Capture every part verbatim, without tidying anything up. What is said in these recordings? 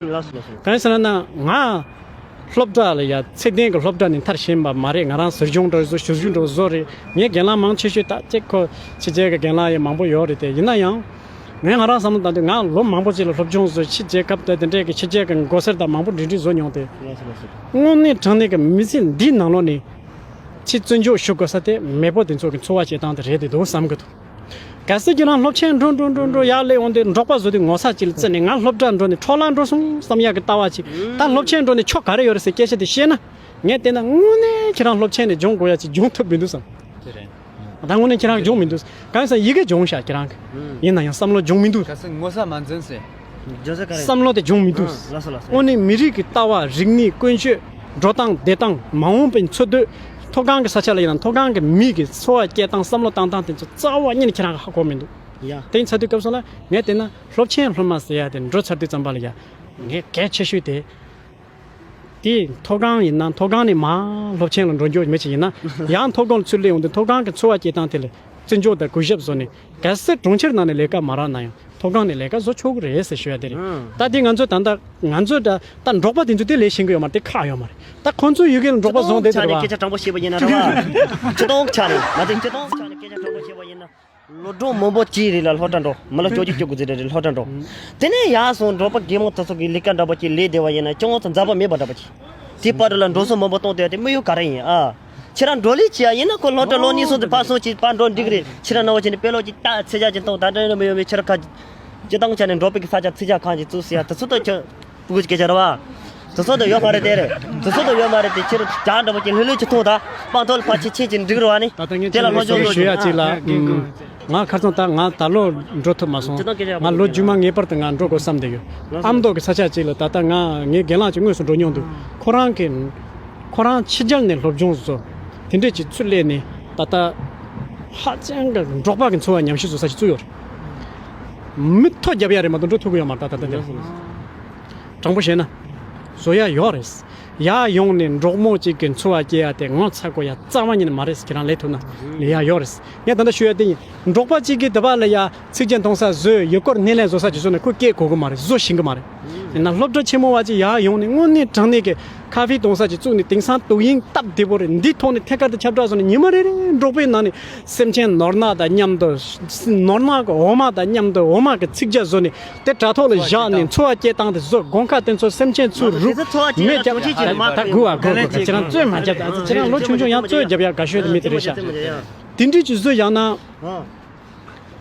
ལགས་སོ་ལགས་སོ། གང་ཡིན་ཟེར་ན་ང་སློབ་གྲྭ་ལ་ཡ་ཚད་ལྡན་གྱི་སློབ་གྲྭ་ནས་མཐར་ཕྱིན་པ་མ་རེད། ང་རང་ཟུར་སྦྱོང་འདྲ་བོ་བཟོ་ཞུ་རྒྱུ་འདྲ་བོ་བཟོ་རེད། ངའི་རྒན་ལགས་མང་ཆེ་ཤོས་ད་ཅིག་ཁོ་ཕྱི་རྒྱལ་གྱི་རྒན་ལགས་ཡང་མང་པོ་ཡོད་རེད། དེ་ཡིན་ན་ཡང་ངས་ང་རང་བསམ་བློ་བཏང་དུས་ང་ལོ་མང་པོ་ཅིག་ལ་སློབ་སྦྱོང་བཟོས། ཕྱི་རྒྱལ་ཁབ་དང་དེ་འདྲའི་གི་ཕྱི་རྒྱལ་གྱི་མགོ་སེར་དང་མང་པོ་འབྲེལ་འདྲིས་བཟོ་མྱོང་སྟེ། ལགས་སོ་ལགས་སོ། དངོས་གནས་དྲང་གནས་ཀྱི་མི་ཚེ་འདིའི་ནང་ལོགས་ནས་ཕྱི་བརྩི་འཇོག་ཞུ་དགོས་ས་དེ་མེས་པོ་དེ་ཚོ་གི་འཚོ་བ་སྐྱེལ་སྟངས་དེ་རེད་དེ་འདུག་བསམ་གི་འདུག་གལ་སྲིད་ཁྱེད་རང་སློབ་ཆེན་འགྲོ་འགྲོ་འགྲོ་འགྲོ་ཡར་སླེབས་འོང་དུས་འབྲོག་པ་བཟོ་དུས་ངོ་ཚ་ཅིག་ལ་བརྩིས་ནས་ང་སློབ་གྲྭ་འགྲོ་ནས་འཕྲོ་བརླག་འགྲོ་སོང་བསམ་ཡག་གི་ལྟ་བ་ཅིག་ད་སློབ་ཆེན་འགྲོ་ནས་ཆོ་ག་རེ་ཡོད་རེད་ཟེར་སྐད་ཆ་དེ་བཤད་ན། ངས་བལྟས་ན་དངོས་གནས་ཁྱེད་རང་སློབ་ཆེན་ནས་སྦྱོང་དགོས་ཡ་ཅིག་སྦྱོང་ཐུབ་མི་འདུག་བསམ། དེ་རེད། ད་དངོས་གནས་ཁྱེད་རང་སྦྱོང་མི་འདུག་གང་ཡིན་ཟེར་ན་ཡི་གེ་སྦྱོང་ཤག་ཁྱེད་རང་གི། ཡིན་ན་ཡང་བསམ་བློ་སྦྱོང་མི་འདུག་གལ་སྲིད་ངོ་ཚ་མ་འཛིན་ཟེར། སྦྱོང་ས་ག་རེ། བསམ་བློ་དེ་སྦྱོང་མི་འདུག་ཨ་ལགས་སོ་ལགས་སོ། དངོས་གནས་མི་རིགས་ཀྱི་ལྟ་བ་རིག་གནས་ཀུན་སྤྱོད་འགྲོ་སྟངས་བསྡད་སྟངས་མ་འོངས་པའི་འཚོ་སྡོད། མཐོ་སྒང་གི་ས་ཆ་ལ་ཡིན་ན་མཐོ་སྒང་གི་མི་གི་འཚོ་བ་སྐྱེལ་སྟངས་བསམ་བློ་བཏང་སྟངས་དེ་ཚོ་རྩ་བ་ཉིད་ནས་ཁྱེད་རང་གི་ཧ་གོ་མི་འདུག་ཡ། དེ་ཡིན་ཚར་དུས་སྐབས་སུ་ལ་ངས་བལྟས་ན་སློབ་ཆེན་སློབ་མ་ཟེར་ཡ་དེ་འགྲོ་ཚར་དུས་ཙམ་པ་ལ་ཡ། ངས་གལ་ཆེ་ཤོས་དེ། དེ་མཐོ་སྒང་ཡིན་ན་མཐོ་སྒང་ནས་མར་སློབ་ཆེན་ལ་འགྲོ་རྒྱུ་མི་ཅིག་ཡིན་ན། ཡང་མཐོ་སྒང་ལ་ཚུར་སླེབས་ཡོང་དུས་མཐོ་སྒང་གི་འཚོ་བ་སྐྱེལ་སྟངས་དེ་ལ་བརྩི་འཇོག་དང་གུས་ཞབས་བཟོ་ནས་གལ་སྲིད་གྲོང་ཁྱེར་ནང་ནས་ལས་ཀ་མ་རག་ན་ཡང་མཐོ་སྒང་ནས་ལས་ཀ་བཟོ་ཆོག་གི་རེད་ཟེར་ཞུ་ཡ་དེ་རེད། ཨང་། ད་དེ་ང་ཚོ་ད་ལྟ་ང་ཚོ་ད་ད་འབྲོག་པ་དེ་ཚོ་དེ་ལས་ཤེས་ཀྱི་ཡོད་མ་རེད། དེ་ཁག་ཡོད་མ་རེད། ད་ཁོང་ཚོ་ཡི་གེ་ལ་འབྲོག་པ་བཟོ་བསྡད་དེ་རེད་བ། སྤྱིར་བཏང་ཆ་ནས་སྐད་ཆ་དྲང་པོ་བཤད་པ་ཡིན་ན་རེད་བ། སྤྱིར་བཏང་ཆ་ནས་ང་ཚོས་སྤྱིར་བཏང་ཆ་ནས་སྐད་ཆ་དྲང་པོ་བཤད་པ་ཡིན་ན། ལོ་གྲངས་མང་པོ་གཅིག་རེད་ལ་སློབ་གྲྭ་འགྲོ་མི་ལོ་བཅུ་གཅིག་བཅུ་དགུ་ཙམ་རེད་རེད་སློབ་གྲྭ་འགྲོ། དེ་ནས་ཡར་སོང་འབྲོག་པ་རྒན་མོ་དེ་ཚོ་གི་ལས་ཀ་འདྲ་པོ་ཅིག་ལས་བསྡད་པ་ཡིན་ན་ཅུང་ཙམ་འཛད་པ་མེད་པ་འདྲ་པོ་ཅིག་དེ་བར་དུ་ལ་འགྲོ་སོང་མང་པོ་གཏོང་བསྡད་དེ་དམིགས་ཡུལ་ག་རེ་ཡིན་ཨ། ཁྱེད་རང་འགྲོ་ལས་བྱེད་ཡ་ཡིན་ན་ཁོ་སློབ་གྲྭ་ལོ་གཉིས་གསུམ་དུ་ཕར་སོང་ཅིག་ཕར་འགྲོ་འགྲིག་གི་རེད། ཁྱེད་རང་ནང་བ་བྱས་ནས་དཔེ་ཀློག་ཅིག་ལྟ་ཚིག་ཇག་ཅིག་མཐོང་ད་འདྲ་ཡོད་མི་ཡོད་མི་ཁྱེད་རང་ཁ། སྤྱིར་བཏང་ཆ་ནས་འབྲོག་པའི་གི་ས་ཆ་ཚིག་ཇག་ཁང་ཅིག་བཙུགས་ཟེར་ཡ་དེ་ཚོ་ད་ཁྱོད་སྤུ་གུ་ཅིག་སྐད་ཆ་རེད་བ། དེ་ཚོ་ད་ཡོད་མ་རེད་དེ་རེད། དེ་ཚོ་ད་ཡོད་མ་རེད་དེ་ཁྱེད་རང་ཇག་འདྲ་པོ་ཅིག་ལྷོད་ལྷོད་ཅིག་མཐོང་ད་སྤང་ཐོག་ལ་ཕར་ཕྱིན་ཕྱིན་ཅིག་འགྲིག་རེད་བ་ནི། ད་ལྟ་ངས་དེ་ལ་ཁྱེད་ལ་ལྷོད་ལྷོད་ཞུ་ཞུ་ཡ་ཅིག་ལ། ཨ། ང་ཁ་སང་ད་ང་ད་ལོ་འགྲོ་ཐུབ་མ་སོང་། ང་ལོ་རྒྱུས་མ་ངེས་པར་དུ་ང་འགྲོ་དགོས་བསམ་བསྡད་ཡོད། ཨ་མདོ་གི་ས་ཆ་ཅིག་ལ་ད་ལྟ་ང་ངའི་རྒན་ལགས་ཅིག་དངོས་སུ་འགྲོ་མྱོང་འདུག་ཁོ་རང་གི་ཁོ་རང་ཕྱི་རྒྱལ་ནས་སློབ་སྦྱོང་བཟོ། དེ་འདྲས་ཅིག་ཚུར་སླེབས་ནས་ད་ལྟ་ཧ་ཅང་གི་འབྲོག་པ་གི་འཚོ་བ་ཉམས་ཞིབ་བཟོ་ས་ཅིག་བཙུགས་ཡོད་རེད། མི་ཐོ་རྒྱབ་ཡ་རེད་མ་གཏོགས་འགྲོ་ཐུབ་ཀྱི་ཡོད་མ་རེད་ད་ད་ལྟ་དེ། དྲང་པོ་བཤད་ན། བཟོ་ཡ་ཡོད་རེད། ཡར་ཡོང་ནས་འབྲོག་མོ་གཅིག་གི་འཚོ་བ་སྐྱེལ་ཡ་དེ་ངོ་ཚ་དགོས་ཡ་རྩ་བ་ཉིད་ནས་མ་རེད། ཁྱེད་རང་ལས་ཐུབ་ན་ལས་ཡ་ཡོད་རེད། ངས་ད་ལྟ་ཞུ་ཡ་དེ་ཡིན། འབྲོག་པ་གཅིག་གིས་དེ་བ་ལ་ཡ་ཚིག་ཇག་མཐོང་ས་བཟོས་ཡུལ་སྐོར་སྣེ་ལེན་བཟོ་ས་ཅིག་བཟོ་ན་ཁོས་སྐད་གོ་གི་མ་རེད། བཟོ་ཤེས་གི་མ་རེད། ཡིན་ན་སློབ་གྲྭ་ཆེན་མོ་བ་ཅིག་ཡར་ཡོང་ནས་དངོས་གནས་དྲང་གནས་ཀྱི་ཁ་ཧྥེ་གཏོང་ས་ཅིག་བཙུགས་ནས་དེང་སང་དུག་དབྱིངས་སྟབས་བདེ་པོ་རེད། འདི་ཐོག་ནས་ཐད་ཀར་དུ་ཁྱབ་བསྒྲགས་བཟོ་ནས་ཉི་མ་རེ་རེ་འབྲོག་པའི་ནང་ནས་སེམས་ཅན་ནོར་ནག་དང་མཉམ་དུ། ནོར་ནག་གི་འོ་མ་དང་མཉམ་དུ་འོ་མ་གི་ཚིག་ཇག་བཟོ་ནས་དེ་དྲ་ཐོག་ལ་བཞག་ནས་འཚོ་བ་སྐྱེལ་སྟངས་དེ་བཟོ། དགོང་ཁ་དེ་ཚོ་སེམས་ཅན་ཚུར་རུབ་མེ་བརྒྱབ། ད་ད་སྒུག་ཨ་སྒུག་སྒུག་ཁྱེད་རང་རྩོད་མ་རྒྱབ། ད་ཁྱེད་རང་ལོ་ཆུང་ཆུང་ཡང་རྩོད་རྒྱབ་ཡ་དགའ་ཤོས་དེ་མི་དེ་རེད་ཤག་དེ་འདྲས་ཅིག་བཟོས་བཞག་ན།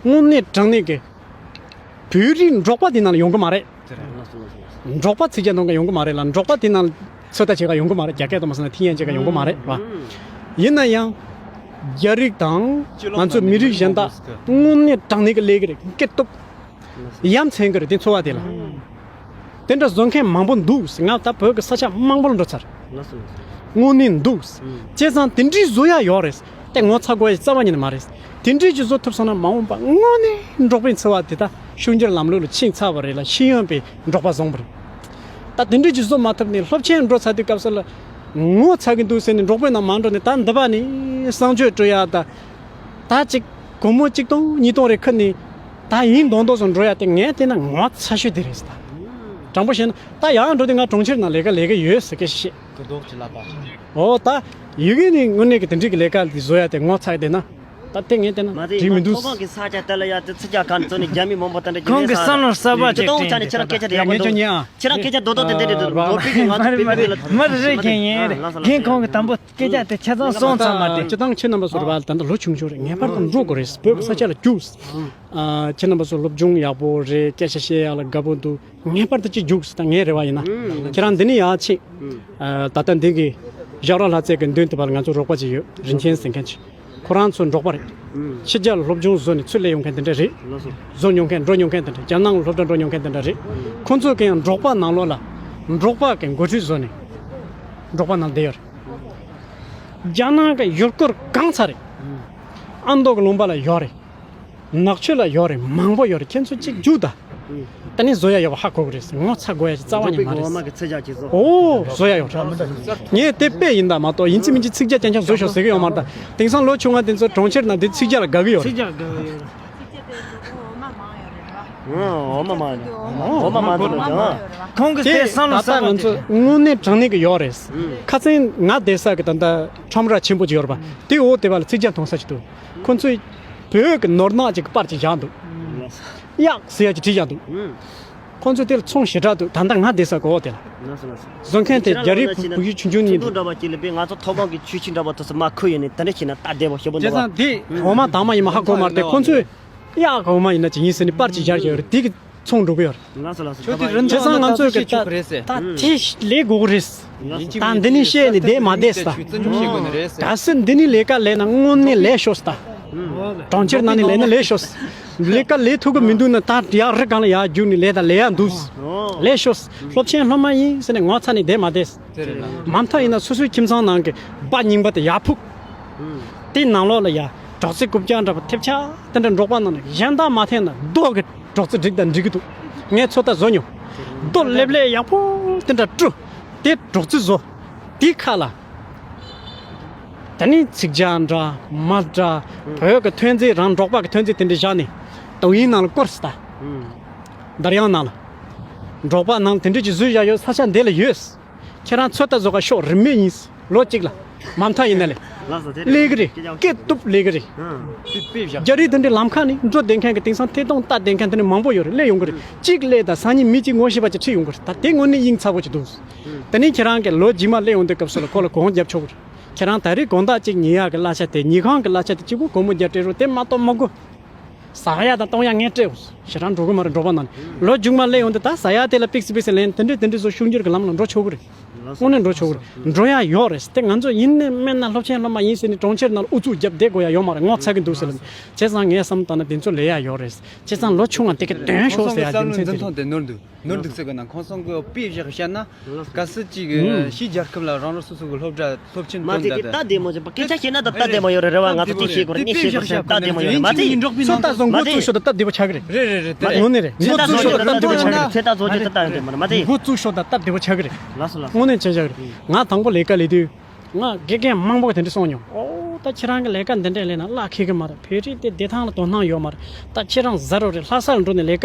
དངོས་གནས་དྲང་གནས་ཀྱི་བོད་རིགས་འབྲོག་པ་དེ་ནང་ལ་ཡོང་གི་མ་རེད། འབྲོག་པ་ཚིག་ཇག་འཐེན་མཁན་ཡོང་གི་མ་རེད་ལ། འབྲོག་པ་དེ་ནང་ཚོད་ལྟ་བྱེད་མཁན་ཡོང་གི་མ་རེད། རྒྱ་སྐད་དུ་མ་སོང་ན་ཐིག་ཡན་བྱེད་མཁན་ཡོང་གི་མ་རེད་བ། ཡིན་ན་ཡང་རྒྱ་རིགས་དང་ང་ཚོ་མི་རིགས་གཞན་དག་དངོས་གནས་དྲང་གནས་ཀྱི་ལས་ཀྱི་རེད། སྐྱིད་སྡུག་ཡ་མཚན་གྱི་རེད། དེ་འཚོ་བ་དེ་ལ་དེ་འདྲ་བཟོ་མཁན་མང་པོ་འདུག་ང་ད་བོད་ཀྱི་ས་ཆ་མང་པོ་ལ་འགྲོ་ཚར། དངོས་གནས་འདུག་བྱས་ཙང་དེ་འདྲའི་བཟོ་ཡ་ཡོད་རེད། དེ་ངོ་ཚ་དགོས་ཡ་རྩ་བ་ཉིད་ནས་མ་རེད། དེ་འདྲའི་ཅིག་བཟོ་ཐུབ་སོང་ན་མ་འོངས་པ་དངོས་གནས་འབྲོག་པའི་འཚོ་བ་དེ་དག་ཕྱུག་འགྱུར་ལམ་ལུགས་ལ་ཕྱིན་ཚར་བ་རེད་ལ། ཤེས་ཡོན་པའི་འབྲོག་པ་བཟང་པོ་རེད། ད་དེ་འདྲའི་ཅིག་བཟོ་མ་ཐུབ་ནས་སློབ་ཆེན་འགྲོ་ཚར་དུས་སྐབས་སུ་ལ་ངོ་ཚ་གི་འདུག་ཟེར་ནས་འབྲོག་པའི་ནང་མ་འགྲོ་ནས་ད་འདི་པ་ནས་གསང་སྤྱོད་སྤྲོད་ཡ་ད། ད་ཅིག་སྒོར་མོ་གཅིག་སྟོང་ཉིས་སྟོང་རེ་ཁུར་ནས་ད་ཡིན་མདོག་མདོག་བཟོ་འགྲོ་ཡ་དེ་ངས་བལྟས་ན་ངོ་ཚ་ཤོས་དེ་རེད་ཟེར་ད། དྲང་པོ་བཤད་ན་ད་ཡང་འགྲོ་དུས་ང་གྲོང་ཁྱེར་ནང་ལས་ཀ་ལས་ཀ་ཡོད་ཟེར་སྐད་ཆ་བཤད། གུ་དོག་ཅི་ལབ་པ། ཨོ་ད་ཡི་གེ་ནས་དངོས་གནས་ཀྱི་དེ་འདྲའི་གི་ལས་ཀ་དེ་བཟོ་ཡ་དེ་ངོ་ཚ་གི་བསྡད་ན། ད་དེ་ངས་བལྟས་ན་མ་རེད། འགྲིག་མི་འདུག་མཐོ་སྒང་གི་ས་ཆ་དེ་ལ་ཡ་དེ་ཚིག་ཇག་ཁང་བཙུགས་ནས་རྒྱ་མི་མང་པོ་དེ་འདྲ་གི་ཁོང་གི་བསམ་བློ་གསར་པ་ཅིག་སྤྱིར་བཏང་ཆ་ནས་ཁྱེད་རང་སྐད་ཆ་ཡག་པོ་འདུག་ངས་ཅོ་ཉན་ཨ། ཁྱེད་རང་སྐད་ཆ་རྡོག་རྡོག་དེ་དེ་རེད་འདུག་མ་རེད་མ་རེད་མ་རེད་མ་རེད་མ་རེད་རེད་རྒན་ཡིན་རེད། རྒན་ཁོང་གི་དང་པོ་སྐད་ཆ་དེ་ཆ་ཚང་སོང་ཚར་མ་རེད། སྤྱིར་བཏང་ཁྱེད་རྣམ་པ་ཚོ་རེད་བ་ད་ལྟ་ལོ་ཆུང་ཆུང་རེད། ངེས་པར་དུ་འགྲོ་དགོས་རེད། བོད་ཀྱི་ས་ཆ་ལ་རྒྱུགས། ཨ་ཁྱེད་རྣམ་པ་ཚོ་སློབ་སྦྱོང་ཡག་པོ་རེད། སྐད་ཆ་བཤད་ཡག་ལ་དགའ་པོ་འདུག་ངེས་པར་དུ་ཅིག་རྒྱུགས་ད་ངའི་རེ་བ་ཡིན་ན། ཁྱེད་རང་འདི་ནས་ཡར་ཕྱིན། ཨ་ད་ལྟ་འདི་གི་ཞབས་བྲོ་ལྷ་རྩེ་གི་མདུན་དེ་བར་ང་ཚོ་རོགས་པ་ཅིག་ཡོད། རིན་ཆེན་ཟེར་མཁན་ཅིག་ཁོ་རང་ཚོ་འབྲོག་པ་རེད། ཕྱི་རྒྱལ་སློབ་སྦྱོང་བཟོ་ནས་ཚུར་སླེབས་ཡོང་མཁན་དེ་འདྲ་རེད། བཟོ་མྱོང་མཁན་འགྲོ་མྱོང་མཁན་དེ་འདྲ། རྒྱ་ནག་སློབ་གྲྭ་འགྲོ་མྱོང་མཁན་དེ་འདྲ་རེད། ཁོ་ཚོ་གི་ཡང་འབྲོག་པ་ནང་ལོགས་ལ་འབྲོག་པ་གི་འགོ་ཁྲིད་བཟོ་ནས་འབྲོག་པ་ནང་བསྡད་ཡོད་རེད། རྒྱ་ནག་གི་ཡུལ་སྐོར་གང་ཚ་རེད། ཨ་མདོ་གི་ལུང་པ་ལ་ཡོད་རེད། ནག་ཆུ་ལ་ཡོད་རེད། མང་པོ་ཡོད་རེད། ཁྱེད་ཚོ་གཅིག་རྒྱུགས་ད། ད་ནི་བཟོ་ཡ་ཡོད་པ་ཧ་གོ་གི་རེད། ངོ་ཚ་དགོས་ཡ་ཅིག་རྩ་བ་ནས་མ་འབྲོག་པའི་འོ་མ་གི་ཚིག་ཇག་ཅིག་བཟོ། རེད། ཨོ་བཟོ་ཡ་ཡོད་རེད། ངས་དེ་དཔེ་ཡིན་ད་མ་གཏོགས་ཡིན་གཅིག་མིན་གཅིག་ཚིག་ཇག་རྐྱང་རྐྱང་བཟོ་ཤོག་ཟེར་གི་ཡོད་མ་རེད་ད། དེང་སང་ལོ་ཆུང་བ་དེ་ཚོ་གྲོང་ཁྱེར་ནང་དེ་ཚིག་ཇག་ལ་དགའ་གི་ཡོད་རེད། ཚིག་ཇག་དགའ་གི་ཡོད་རེད། ཚིག་ཇག་དེ་འབྲོག་པའི་འོ་མ་མང་ཡོད་རེད་བ། འོ་མ་མ་འོ་མ་མ་འཛོམས་ཀྱང་། ཁོང་གི་དེ་དེ་བསམ་བློ་ད་ལྟ་ང་ཚོ་དངོས་གནས་དྲང་གནས་ཀྱི་ཡོད་རེད། ཁ་སང་ང་བསྡད་ས་གི་ད་ལྟ་ཁྲོམ་ར་ཆེན་པོ་ཅིག་ཡོད་རེད་པ། དེ་འོག་དེ་བ་ལ་ཚིག་ཇ་འཐུང་ས་ཅིག་འདུག་ཁོ་ཚོས་བོད་ཀྱི་ནོར་ནག་ཅིག་གི་པར་ཅིག་བཞག་འདུག་གཡག་ཟེར་ཡ་ཅིག་བྲིས་བཞག་འདུག་ཁོ་ཚོས་དེ་ལ་ཚོང་ཞེ་དྲག་འདུག་ད་ལྟ་ང་བསྡད་ས་གི་འོག་དེ་ལ། བཟོ་མཁན་དེ་རྒྱ་རིགས་བུ་བུ་ཡུལ་ཆུང་ཆུང་ཡིན་འདུག་འདྲ་པ་ཅིག་ལ་པས་ང་ཚོ་ཐོག་མང་གི་ཆུ་ཆེན་འདྲ་པ་དུ་སུ་མ་ཁུ་ཡོད་ནས་དེ་འདྲ་བྱས་ན་སྟབས་བདེ་པོ་ཞེ་པོ་འདུག་བྱས་ཙང་དེ་འོ་མ་དྭངས་མ་ཡིན་མ་ཧ་གོ་མ་རེད་དེ། ཁོ་ཚོས་གཡག་གི་འོ་མ་ཡིན་ན་ཅི་ཡིན་ཟེར་ནས་པར་ཅིག་སྦྱར་གྱི་ཡོད་རེད། དེ་གི་ཚོང་འགྲོ་གི་ཡོད་རེད། ལགས་སོ་ལགས་སོ། ཁྱོད་དེ་རིན་བྱས་ཙང་ང་ཚོས་གི་ད་ད་དེ་ལས་དགོས་གི་རེད། ད་འདི་ནས་བཤད་ནས་བསྡད་མ་བསྡད་ས། ད་སུ་འདི་ནས་ལས་ཀ་ལས་ན་དངོས་གནས་ལས་ཤོག་ད། གྲོང་ཁྱེར་ནང་ནས་ལས་ན་ལས་ཤོག་ལས་ཀ་ལས་ཐུབ་གི་མི་འདུག་ན་ད་ཡར་རི་སྒང་ལ་ཡར་རྒྱུག་ནས་ལས་ད་ལས་ཡ་འདུག་ལས་ཤོག་སློབ་ཆེན་སློབ་མ་ཡིན་ཟེར་ནས་ངོ་ཚ་ནས་བསྡད་མ་བསྡད། མ་མཐའ་ཡིན་ན་སོ་སོའི་ཁྱིམ་ཚང་ནང་གི་སྦ་རྙིང་པ་དེ་ཡར་ཕུག་དེའི་ནང་ལོགས་ལ་ཡ་སྲོག་རྩི་རྐུབ་བཀྱག་འདྲ་པོ་ཐེབས་ཆག་དེ་འདྲ་འབྲོག་པ་ནང་ལ་གཞན་དག་མ་འཐེན་ན་རྡོ་གི་སྲོག་རྩི་སྒྲིག་དང་འགྲིག་གི་འདུག་ངས་ཚོད་ལྟ་བཟོ་མྱོང་། རྡོ་ལེབ་ལེབ་ཡག་པོ་དེ་འདྲ་བཀྲུ། དེ་སྲོག་རྩི་བཟོ། དེའི་ཁ་ལ། ད་ནི་ཚིག་ཇ་འདྲ་མར་འདྲ་བོད་ཀྱི་ཐོན་རྫས་རང་འབྲོག་པ་གི་ཐོན་རྫས་དེ་འདྲ་བཞག་ནས་ཏོག་དབྱིབས་ནང་ལ་བསྐུར་སི་ད། འདར་དབྱངས་ནང་ལ། འབྲོག་པ་ནང་ལ་དེ་འདྲ་ཅིག་བཟོས་བཞག་ཡོད་ས་ཆ་འདི་ལ་ཡོད། ཁྱེད་རང་ཚོད་ལྟ་བཟོ་ག་ཤོག་རིན་མེད་ཡིན། ལོ་གཅིག་ལ། མ་མཐའ་ཡིན་ན་ལས། ལགས་སོ་དེ་ལས་ཀྱི་རེད། སྐད་སྟོབས་ལས་ཀྱི་རེད། རྒྱ་རིགས་དེ་འདྲའི་ལམ་ཁ་ནས་འགྲོ་བསྡད་མཁན་གྱི་དེང་སང་ཐད་གཏོང་ལྟ་བསྡད་མཁན་དེ་འདྲ་མང་པོ་ཡོད་རེད། སླེབས་ཡོང་གི་རེད། གཅིག་སླེབས་དང་སང་ཉིན་མི་གཅིག་ངོ་ཤེས་པ་ཅིག་ཁྲིད་ཡོང་གི་རེད། ད་དེ་དངོས་གནས་དབྱིངས་ཚ་པོ་ཅིག་འདུག་དེ་ནས་ཁྱེད་རང་གིས་ལོ་རྗེས་མ་སླེབས་ཡོང་དུས་སྐབས་སུ་ལ་ཁོ་ལ་གོང་རྒྱབ་ཆོག་གི་རེད། ཁྱེད་རང་ད་རེས་དགོང་དག་ཅིག་ཉལ་ཡག་གི་གླ་ཆ་དེ་ཉལ་ཁང་གི་གླ་ཆ་དེ་གཅིག་པུ་སྒོར་མོ་བརྒྱ་སྤྲད་རོགས། དེ་མ་གཏོགས་མི་དགོས། ཟ་ཡ་དང་གཏོང་ཡ་ངས་སྤྲད་འོ། ཞེ་དྲག་འགྲོ་གི་མ་རེད། འབྲོག་པ་ནང་ནས་ལོ་མཇུག་མ་སླེབས་ཡོང་དུས་ད་ཟ་ཡ་དེ་ལ་པིག་སི་པིག་སི་ལེན་དེ་འདྲས་དེ་འདྲས་བཟོ་ཤུགས་འགྱུར་གྱི་ལམ་ལ་འགྲོ་ཆོག་གི་རེད། དངོས་གནས་འགྲོ་ཆོག་གི་རེད། འགྲོ་ཡ་ཡོད་རེད། དེ་ང་ཚོ་ཡིན་ནའི་མིན་ན་སློབ་ཆེན་སློབ་མ་ཡིན་ཟེར་ནས་གྲོང་ཁྱེར་ནང་ལ་ཨུ་ཚུགས་རྒྱབ་བསྡད་དགོས་ཡ་ཡོད་མ་རེད། ངོ་ཚ་གི་འདུག་ཟེར་ལ། བྱས་ཙང་ངས་བསམ་བཏང་ན་དེ་ཚོ་ལས་ཡ་ཡོད་རེད། བྱས་ཙང་ལོ་ཆུང་བ་དེ་གི་དོན་ཤོག་ཟེར་ཡ་རྒྱུ་མཚན་དེ་རེད། ནོར་འདུག་ནོར་འདུག་ཟེར་གི་ན་ཁོང་ཚོ་གི་དཔེ་བཞག་བཤད་ན། གལ་སྲིད་ཅིག་ཕྱིའི་རྒྱལ་ཁབ་ལ་རང་རང་སོ་སོ་གི་སློབ་གྲྭ་སློབ་ཆེན་མ་བཏོན་ད་ད། ད་བདེ་མོ་ཅིག་པ་སྐད་ཆ་བཤད་ན་ད་ད་བདེ་མོ་ཡོད་རེད། རེད་བ། ང་ཚོ་དེ་ཤེས་དགོས་རེད། ངས་ཤེས་དགོས་རེད། ད་བདེ་མོ་ཡོད་རེད་མ་ཚད། ཚོད་ལྟ་བཟོ་འགོ་བཙུགས་ཤོག་ད་ད་བདེ་པོ་ཆགས་ཀྱི་རེད། རེད་རེད་རེད། དངོས་གནས་རེད། འགོ་བཙུགས་ཤོག་ད་ད་བདེ་པོ་ཆགས་ཀྱི་རེད། ཚོད་ལྟ་བཟོ་རྒྱུ་ད་ད་ཡོད་མ་རེད་མ་ཚད། འགོ་བཙུགས་ཤོག་ད་ད་བདེ་པོ་ཆགས་ཀྱི་རེད། ལགས་སོ་ལགས་སོ། དངོས་གནས་བྱས་བཞག་རེད། ང་དང་པོ་ལས་ཀ་ལས་དུས། ང་དགེ་རྒན་མང་པོ་གི་དེ་འདྲ་གསུངས་མྱོང་། ཨོ་ད་ཁྱེད་རང་གི་ལས་ཀ་འདི་འདྲ་ལས་ན་གླ་འཁེལ་གི་མ་རེད། བོད་རིགས་དེ་བདེ་ཐང་ལ་དོ་སྣང་ཡོད་མ་རེད། ད་ཁྱེད་རང་གཟའ་རོ་རེ་ལྷ་ས་ལ་འགྲོ་ནས་ལས་ཀ